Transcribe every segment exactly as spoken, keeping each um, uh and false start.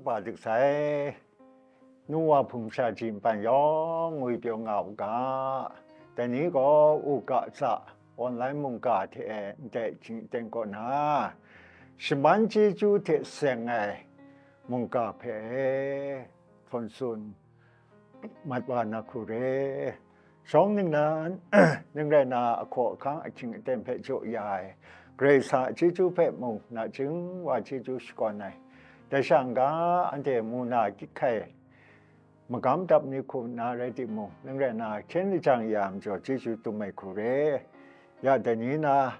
Ba dik sai, nu wa hpung sha ji npan yawng ngwi pyaw nga u ga, dai ni gaw u ga tsa, online mungga hte ndai hkying aten kaw na, shaman chyeju hte seng ai mungga hpe htawn tsun mat wa na hku re. Shawng ningnan, ning rai na, ahkaw ahkang ahkying aten hpe jaw ya ai Karai Kasang a chyeju hpe mung nachying wa chyeju shakawn ai. Dai sha n ga, anhte mu na gyit hkai magam dap ni hku nna rai timung, ning rai na, hkyen lajang ya majaw chyeju dum ai hku re. Ya dai ni na,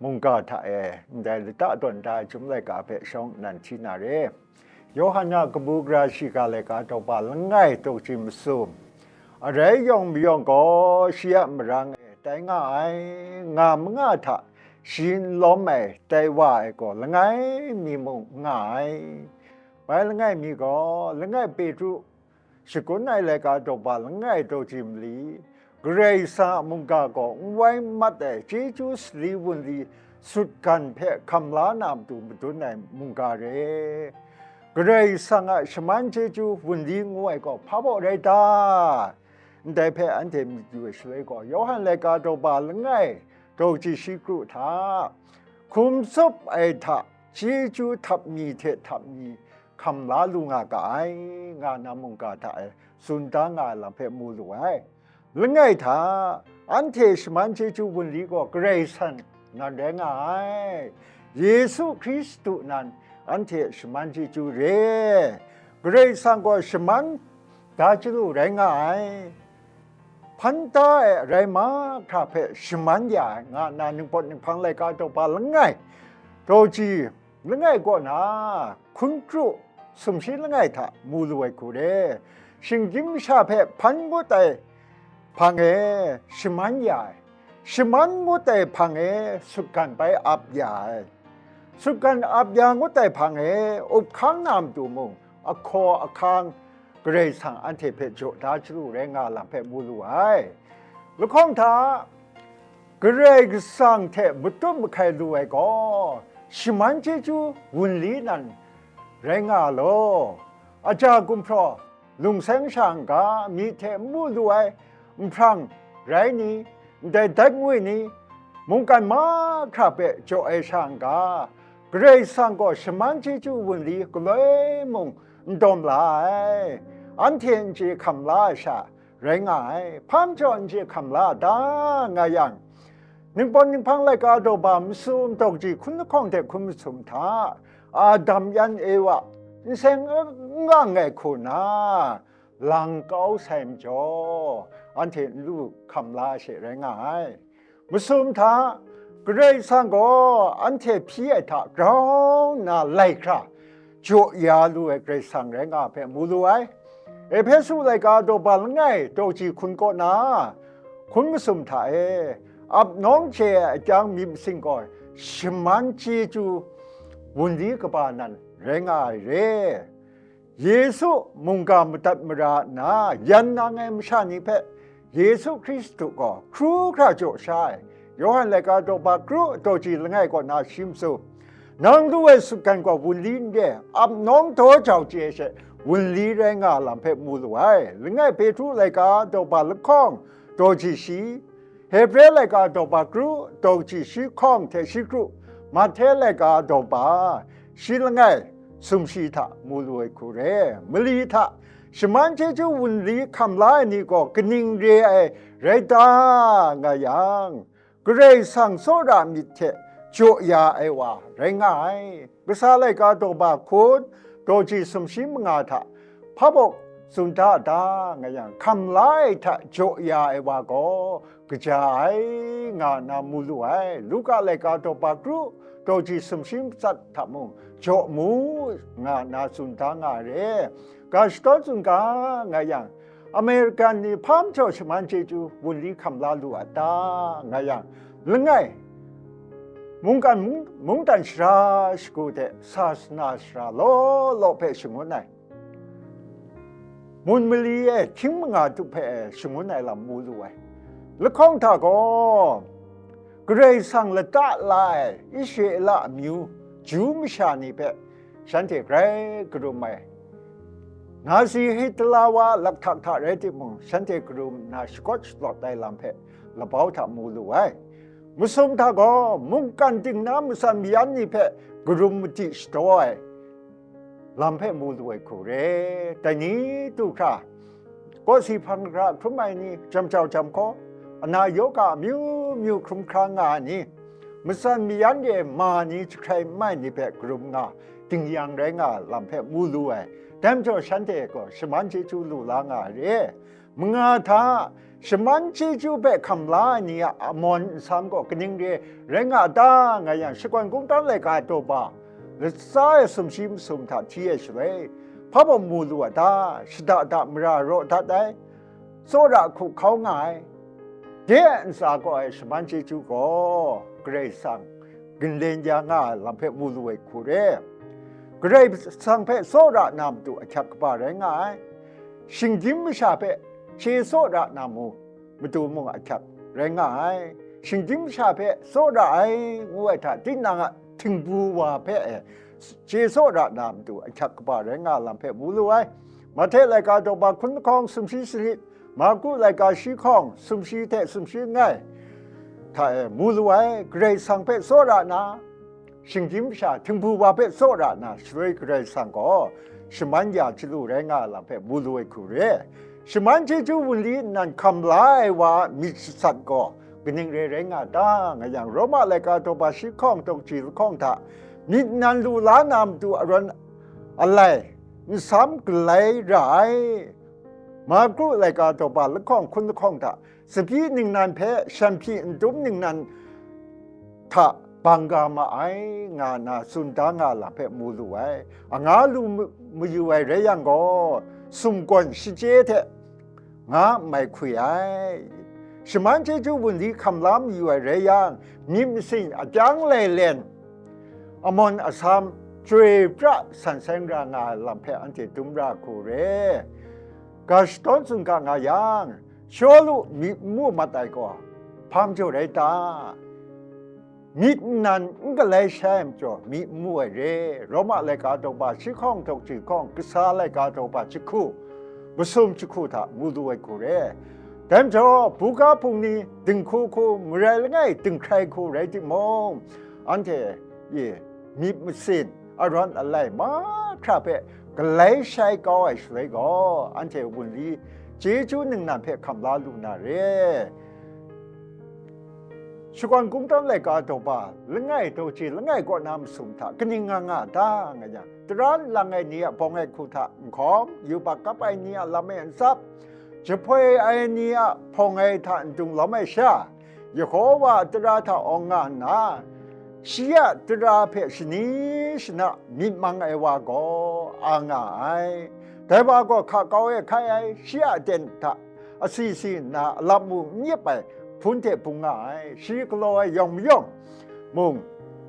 mungga hta e ndai lata tawn da ai Chyum laika hpe shawng nnan hti na re. Yawhan a kabu gara shiga laika daw ba langai daw kaji masum, arai yawng mayawng gaw shi a marang e tai nga ai, nga manga hta shi n lawm ai, tai wa ai gaw langai mi mung n nga ai. Bai langai mi gaw, langai Petru shagun ai laika daw ba langai daw kaji mali, Karai Kasang a mungga gaw n wai n mat ai chyeju sali wunli sutgan hpe hkam la na matu madun ai mungga re. Karai Kasang a shaman chyeju wunli ngu ai gaw hpa baw rai ta? Ndai hpe anhte myit yu ai shaloi gaw, Yawhan laika daw ba langai daw kaji shi kru hta, hkum tsup ai hta chyeju htap mi hte htap mi hkam la lu nga ga ai, nga na mungga hta e tsun da nga ai lam hpe mu lu ai. Langai hta, anhte shaman chyeju wunli gaw Karai Kasang nan rai nga ai. Yesu Hkristu nan anhte shaman chyeju re. Karai Kasang gaw shaman da chyalu rai nga ai. Hpan da ai arai mahkra hpe shaman ya ai, nga nna ningpawt ninghpang laika daw ba langai daw kaji langai kaw na hkun kru sumshi langai hta mu lu ai hku re. Shinggyim masha hpe hpan ngut ai hpang e shaman ya ai, shaman ngut ai hpang e sutgan bai ap ya ai, sutgan ap ya ngut ai hpang e up hkang na matu mung, ahkaw ahkang Karai Kasang anhte hpe jaw da chyalu rai nga lam hpe mu lu ai. Lahkawng hta, Karai Kasang hte matut mahkai lu ai gaw, shaman chyeju wunli nan rai nga law, aja gumhpraw, lungseng sha n ga, myi hte n mu lu ai nhprang rai ni, ndai dat ngwi ni, mungkan mahkra hpe jaw ai sha n ga, Karai Kasang gaw shaman chyeju wunli galoi mung n dawm la ai, anhte n chye hkam la ai sha rai nga ai, hpa majaw n chye hkam la a ta, nga yang, ningpawt ninghpang laika daw ba masum daw kaji hkun lahkawng hte hkun masum hta, Adam yan Ewa n seng n gang ai hku na, lang kau sai majaw, anhte n lu hkam la ai she rai nga ai. Masum hta, Karai Kasang gaw anhte hpyi ai hta grau nna lai hkra jaw ya lu ai Karai Kasang rai nga ai hpe mu lu ai. Ehpesu laika daw ba langai daw kaji hkun kaw na, hkun masum hta e, ap nawng chye ai akyang myit masin gaw shaman chyeju wunli kaba nan rai nga ai re. Yesu mungga madat mara nna yan nang ai masha ni hpe Yesu Hkristu gaw hkru hkra jaw sha ai. Yawhan laika daw ba kru daw kaji langai kaw na shi matsu, nang lu ai sutgan gaw wunli n re, ap nawng daw jau chye ai she wunli rai nga lam hpe mu lu ai. Langai Petru laika daw ba lahkawng daw kaji shi, Hebre laika daw ba kru daw kaji shi hkawng hte shi kru, Mahte laika daw ba shi langai sumshi hta mu lu ai hku re. Mali hta shaman chyeju wunli hkam la ai ni gaw kaning re ai rai ta, nga yang, Karai Kasang tsawra myit hte jaw ya ai wa rai nga ai. Kasa laika daw ba hkun daw kaji sumshi manga hta hpa baw tsun da a ta, nga yang, hkam la ai hta jaw ya ai wa gaw kaja ai, nga nna mu lu ai. Luka laika daw ba kru daw kaji sumshi matsat hta mung jaw mu, nga nna tsun da nga ai re. Ga shadawn tsun ga, nga yang, American ni hpa majaw shaman chyeju wunli hkam la lu a ta, nga yang, langai mungkan mung-, mungdan shara shagu hte sasana shara law law hpe shangun ai, mun mali e hkying manga tup hpe shangun ai lam mu lu ai. Lahkawng hta gaw, Karai Kasang lata la ai Israela amyu Ju masha ni hpe shanhte grai karum ai, Nazi Hitler wa lakhtak hta rai timung, shanhte karum nna shakawt shalawt ai lam hpe labau hta mu lu ai. Masum hta gaw mungkan ting na matsan mayan ni hpe karum madi shadaw ai lam hpe mu lu ai hku re. Dai ni du hkra, kawsi hpang hkra hkrum ai ni, jam jau jam hkaw, ana yawga amyu myu hkrum hkra nga ai ni, matsan mayan re ma ni jahkrai n mai ni hpe karum nga, dingyang rai nga ai lam hpe mu lu ai. Dai majaw shanhte gaw shaman chyeju lu la nga ai re. Manga hta shaman chyeju hpe hkam la ai ni a amawn nsam gaw kaning re rai nga a ta, nga yang, shakawn kungdawn laika daw ba latsa ai sumshi masum hta hti ai shaloi, hpa bawm mu lu a ta? Shada da mara raw dat ai, tsawra hku hkau nga ai, de a ntsa kaw ai shaman chyeju gaw Karai Kasang ginlen ya nga ai lam hpe mu lu ai hku re. Karai Kasang hpe tsawra na matu ahkyak kaba rai nga ai. Shinggyim masha hpe hkye tsawra na mu, matu mung ahkyak rai nga ai. Shinggyim masha hpe tsawra ai ngu ai hta, tinang a htingbu wa hpe e hkye tsawra na matu ahkyak kaba rai nga lam hpe mu lu ai. Mahte laika daw ba hkun lahkawng sumshi sanit, Marku laika shi hkawng sumshi hte sumshi langai hta e mu lu ai. Karai Kasang hpe tsawra na, shinggyim masha htingbu wa hpe tsawra na, shaloi Karai Kasang gaw shaman ya chyalu rai nga ai lam hpe mu lu ai hku re. Shaman chyeju wunli nnan hkam la ai wa a myit shasat gaw kaning re rai nga ta, nga yang, Roma laika daw ba shi hkawng daw kaji lahkawng hta myit nnan lu la na matu arawn alai nsam galai ra ai. Marku laika daw ba lahkawng hkun lahkawng hta tsabyi ningnan hpe shanhpyi n dum ningnan hta bang ga ma ai, nga nna tsun da nga lam hpe mu lu ai. Anga lu ma-, mayu ai rai yang gaw, sumgawn shachye hte nga n mai hkwi ai. Shaman chyeju wunli hkam la mayu ai rai yang, myit masin akyang lailen, amawn asam, chyoi pra san seng ra nga ai lam hpe anhte dum ra hku re. Ga shadawn tsun ga nga yang, Shawlu myit n mu mat ai gaw, hpa majaw rai ta? Myit nnan n galai shai ai majaw, myit n mu ai re. Roma laika daw ba shi hkawng daw kaji hkawng, kasa laika daw ba jahku, masum jahku hta mu lu ai hku re. Dai majaw, buga hpung ni dinghku hku, marai langai dinghkrai hku rai timung, anhte e myit masin, arawn alai mahkra hpe galai shai kau ai shaloi gaw, anhte wunli chyeju ningnan hpe hkam la lu na re. Shakawn Kungdawn laika daw ba langai daw ji langai kaw na masum hta kaning nga nga ta, nga yang, tara lang ai ni a bawng ai hku hta n hkawm, yubak kap ai ni a lam e n tsap, jahpoi ai ni a hpawng ai hta n dung lawm ai sha, Yehowa a tara hta awng nga nna, shi a tara hpe shani shana myit mang ai wa gaw a nga ai. Dai wa gaw hka kau e hkai ai, shi a aten hta asi si nna, alap mu n yip ai hpun hte bung nga ai. Shi galaw ai yawng mayawng mung,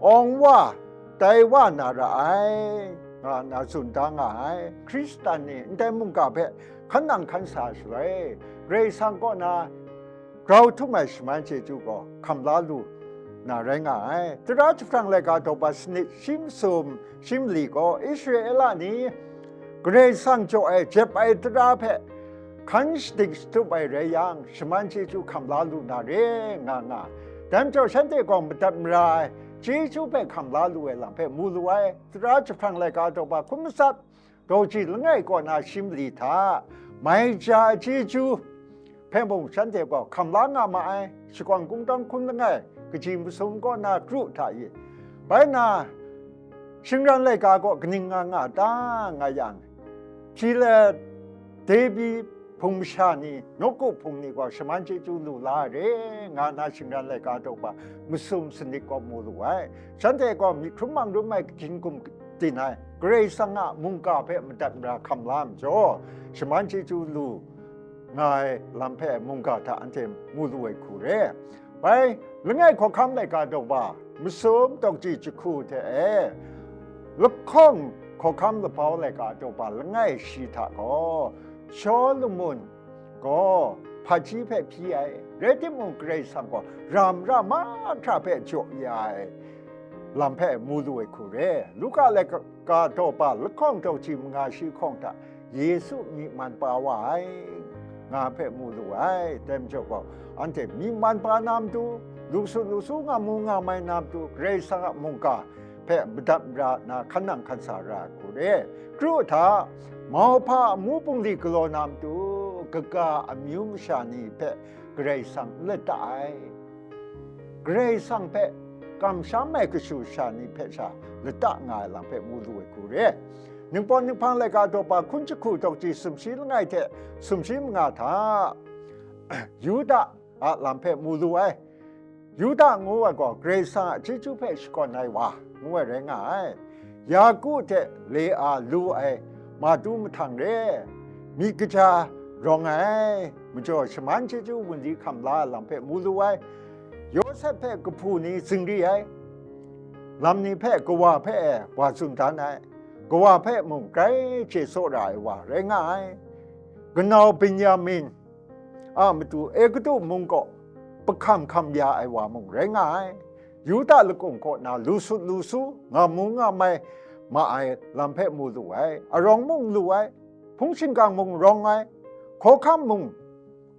awng wa, tai wa na ra ai, nga nna tsun da nga ai. Hkristan ni ndai mungga hpe hkan nang hkan sa shaloi, Karai Kasang kaw na grau htum ai shaman chyeju gaw hkam la lu na rai nga ai. Tara jahprang laika daw ba sanit shi masum shi mali gaw Israela ni Karai Kasang jaw ai jep ai tara hpe hkan shadik shatup ai rai yang, shaman chyeju hkam la lu na re nga nga. Dai majaw shanhte gaw madat mara ai chyeju hpe hkam la lu ai lam hpe mu lu ai. Tara jahprang laika daw ba hkun matsat, daw ji langai kaw na shi mali hta, mai ja ai chyeju hpe mung shanhte gaw hkam la nga ma ai. Shakawn Kungdawn hkun langai kaji masum kaw na kru hta i, bai na, shingran laika gaw kaning nga nga ta, nga yang, Pilat, Debi hpung masha ni, nawku hpung ni gaw shaman chyeju lu la ai re, nga nna shingran laika daw ba masum sanit gaw mu lu ai. Shanhte gaw myit hkrum mang rum ai kaji n-gun katin ai, Karai Kasang a mungga hpe madat mara hkam la ai majaw, shaman chyeju lu nga ai lam hpe mungga hta anhte mu lu ai hku re. Bai, langai hkawhkam laika daw ba masum daw kaji jahku hte e, lahkawng hkawhkam labau laika daw ba langai shi hta gaw, Shawlumon gaw hpaji hpe hpyi ai, rai timung, Karai Kasang gaw ra mara mahkra hpe jaw ya ai lam hpe mu lu ai hku re. Luka laika daw pa lahkawng daw hti manga shi hkawng hta Yesu myi man pa wa ai, nga hpe mu lu ai. Dai majaw gaw, anhte myi man pa na matu, lu sut lu su nga mu nga mai na matu, Karai Kasang a mungga hpe madat mara nna hkan nang hkan sa ra ai hku re. Kru hta, mauhpa amu bungli galaw na matu, kaga amyu masha ni hpe Karai Kasang n lata ai. Karai Kasang hpe kamsham ai kashu kasha ni hpe sha lata nga ai lam hpe mu lu ai hku re. Ningpawt Ninghpang laika daw pa hkun jahku daw hti sumshi langai hte sumshi manga hta Yuda a lam hpe mu lu ai. Yuda ngu ai gaw Karai Kasang a chyeju hpe shakawn ai wa ngu ai rai nga ai. Yaku hte Lea lu ai matu mahtang re, myi kaja rawng ai, majaw shaman chyeju wunli hkam la ai lam hpe mu lu ai. Yawsep hpe kahpu ni zingri ai, lam ni hpe kawa hpe e wa tsun dan ai, kawa hpe mung grai chye tsawra ai wa rai nga ai. Kanau Benyamin a matu Egutu mung kaw pahkam hkam ya ai wa mung rai nga ai. Yuda lakung kaw na lu sut lu su, nga mu nga mai ma ai lam hpe mu lu ai, arawng mung lu ai, hpung shingkang mung rawng ai, hkawhkam mung,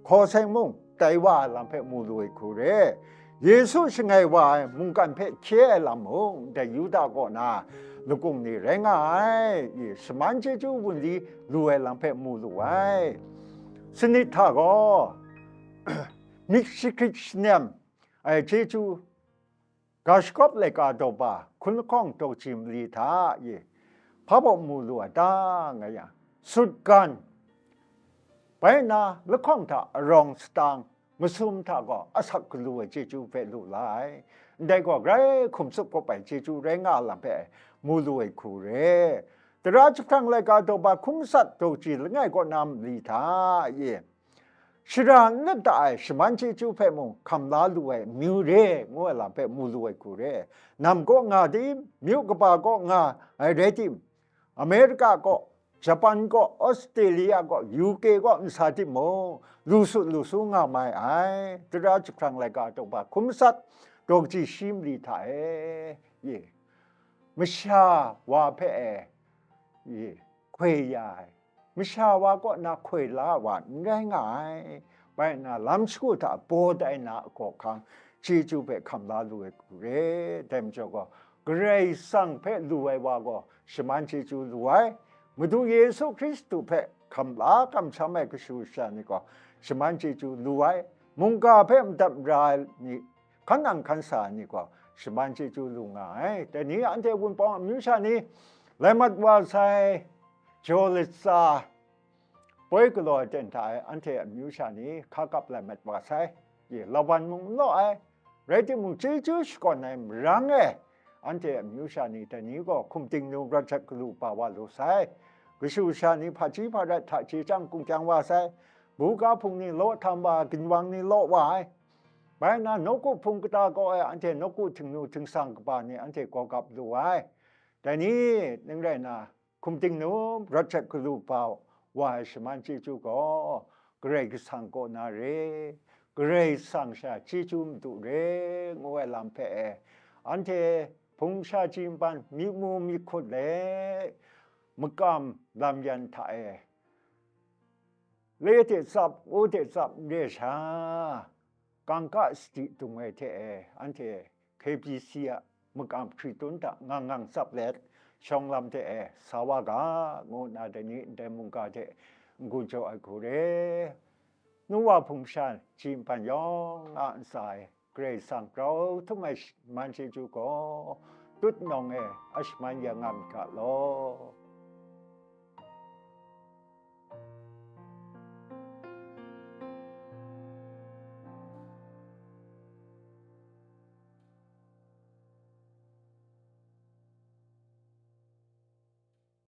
hkaw seng mung tai wa ai lam hpe mu lu ai hku re. Yesu shangai wa ai mungkan hpe hkye ai lam mung, dai Yuda kaw na lakung ni rai nga ai, i shaman chyeju wunli lu ai lam hpe mu lu ai. Sanit hta gaw, myit shakrit shanem ai chyeju, ga shakawp laika daw pa hkun lahkawng daw hti mali hta e hpa baw mu lu ai ta, nga yang, sutgan, bai na lahkawng hta arawng satang masum hta gaw asak galu ai chyeju hpe lu la ai. Ndai gaw grai hkum tsup kawp ai chyeju rai nga lam hpe mu lu ai hku re. Tara jahprang laika daw pa hkun matsat daw hti langai kaw na mali hta e, shara n lata ai shaman chyeju hpe mung hkam la lu ai amyu re ngu ai lam hpe mu lu ai hku re. Nam kaw nga tim, myu kaba kaw nga ai rai tim, Amerika kaw, Japan kaw, Australia kaw, U K kaw n sa timung, lu sut lu su nga mai ai. Tara jahprang laika daw pa hkun matsat daw kaji shi mali hta e, ye, masha wa hpe e, ye, hkoi ya ai, masha wa kaw na hkoi la ai wa n rai nga ai. Bai nna lam shagu hta baw tai na a hkawhkam chyeju hpe hkam la lu ai hku re. Dai majaw gaw, Karai Kasang hpe lu ai wa gaw shaman chyeju lu ai, Madu Yesu Hkristu hpe hkam la kamsham ai kashu kasha ni gaw shaman chyeju lu ai, mungga hpe madat mara ai ni, hkan nang hkan sa ai ni gaw shaman chyeju lu nga ai. Dai ni anhte Wunpawng amyu sha ni lai mat wa sai, jaw latsa, poi galaw ai ten hta e anhte amyu sha ni hka kap lai mat wa sai, ye, lawan mung n law ai, rai timung, chyeju shakawn ai marang e anhte amyu sha ni dai ni gaw hkum ting nu rawt jat galu pa wa lu sai. Kashu sha ni hpaji hparat hta chye chyang kung kyang wa sai. Buga hpung ni law htam wa, ginwang ni law wa ai. Bai nna, nawku hpung kata kaw e anhte nawku htingnu htingsang kaba ni anhte gaw gap lu ai. Dai ni ning rai nna, hkum ting nu rawt jat galu pa wa ai shaman chyeju gaw, Karai Kasang kaw na re, Karai Kasang sha chyeju madu re ngu ai lam hpe e, anhte hpung sha chyi npan, myi mu myi hkut le makam lam yan hta e, le de tsap, u de tsap n re sha, kangka sadi dung ai hte e, anhte K B C a makam hkritun hta ngang ngang tsap let, shawng lam hte e sa wa ga, ngu nna dai ni ndai mungga hte n-gun jaw ai hku re. Nu wa hpung sha chyi npan yawng a ntsa e, Karai Kasang grau htum ai shaman chyeju gaw, tutnawng e a shaman ya nga myit ga law.